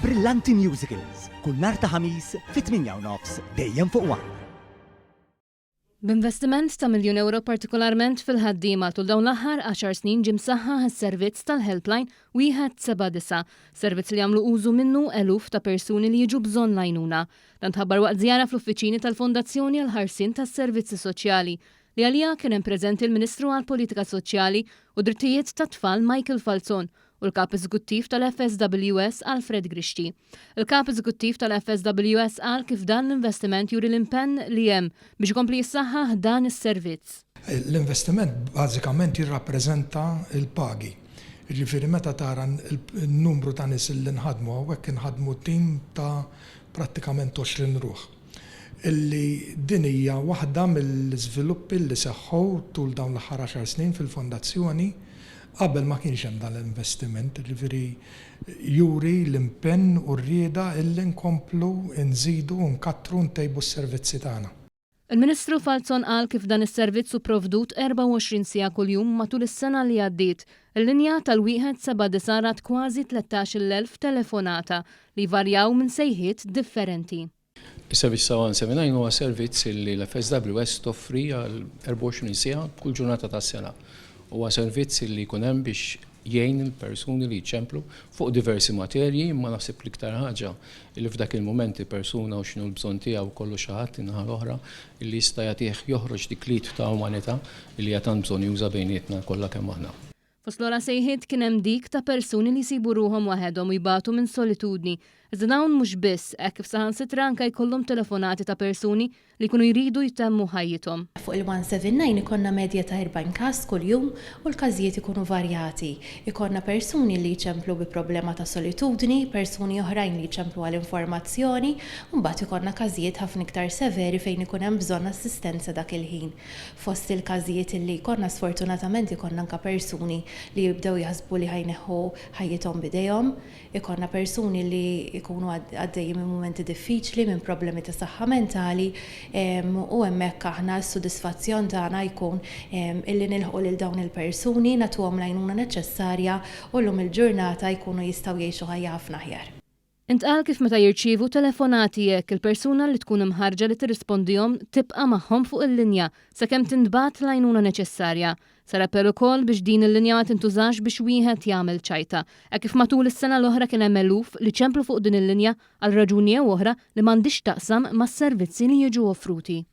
Brillanti Musicals, kull nhar ta' Ħamis fit-8 u nofs dejjem fuq One. B'investiment ta' 1 miljun euro, partikolarment fil-ħaddiema, tul dawn l-aħħar 10 snin ġie msaħħaħ is-servizz tal-helpline 179, servizz li jagħmlu użu minnu eluf ta' persuni li jiġu bżonn l-għajnuna. Dan tħabbar waqt żjara fl-uffiċini tal-Fondazzjoni għall-Ħarsien tas-Servizzi Soċjali, li għalija kien hemm preżenti l-Ministru għall-Politika Soċjali u Drittijiet tat-Tfal Michael Falzon u l-Kap Eżekuttiv tal-FSWS Alfred Grixti. Il-Kap Eżekuttiv tal-FSWS qal kif dan l-investiment juri l-impenn li hemm biex ikompli jissaħħaħ dan is-servizz. L-investiment bażikament jirrappreżenta l-pagi. Jiġifieri meta tara n-numru ta' nies li nħadmu hawnhekk, inħadmu tim ta' prattikament 20 ruħ. Illi din hija waħda mill-iżviluppi li seħħu tul dawn l-aħħar 10 snin fil-fondazzjoni. Qabel ma kienx hemm dan l-investiment, jiġifieri juri l-impenn u r-rieda illi nkomplu nżidu u nkattru u ntejbu s-servizzi tagħna. Il-Ministru Falzon qal kif dan is-servizz hu provdut 24 siegħa kuljum. Matul is-sena li għaddiet, il-linja tal-179 rat kważi 13,000 telefonata li varjaw minn sejħiet differenti. Is-servizz ta' 179 huwa servizz li l-FSWS toffri għal 24 siegħa kull ġurnata tas-sena. Huwa servizz li jkun hemm biex jgħin il-persuni li jċemplu fuq diversi materji, imma naħseb l-iktar ħaġa li f'dak il-moment il-persuna u x'inhu l-bżonn tiegħu kollu xi ħadd in-naħa l-oħra li jista' jagħtih joħroġ dik l-id ta' umanità li hija tant bżonnjuża bejnietna kollha kemm aħna. Fost l-ogħla sejħiet kien hemm dik ta' persuni li jsibu ruħhom waħedhom u jbatu minn solitudni. Iżda dawn mhux biss, hekk kif saħansitra anke jkollhom telefonati ta' persuni li jkunu jridu jtemmu ħajjithom. Fuq il-179 ikollna medja ta' 40 każ kuljum u l-każijiet ikunu varjati. Ikollna persuni li jċemplu bi problema ta' solitudni, persuni oħrajn li jċemplu għal informazzjoni, u mbagħad ikollna każijiet ħafna iktar severi fejn ikun hemm bżonn assistenza dak il-ħin. Fost il-każijiet illi jkollna, sfortunatament ikollna anke persuni li jibdew jaħsbu li ħa jneħħu ħajjithom b'idejhom, ikollna persuni li jkunu għaddejjin minn mumenti diffiċli, minn problemi ta' saħħa mentali, u hemmhekk aħna s-sodisfazzjon tagħna jkun illi nilħqu lil dawn il-persuni, nagħtuhom l-għajnuna neċessarja u llum il-ġurnata jkunu jistgħu jgħixu ħajja ħafna aħjar. Intqal kif meta jirċievu telefonati hekk, il-persuna li tkun imħarġa li tirrispondihom tibqa' magħhom fuq il-linja sakemm tintbagħat l-għajnuna neċessarja. Sar appell ukoll biex din il-linja ma tintużax biex wieħed jagħmel ċajta, hekk kif matul is-sena l-oħra kien hemm eluf li ċemplu fuq din il-linja għal raġuni jew oħra li m'għandix taqsam mas-servizzi li jiġu offruti.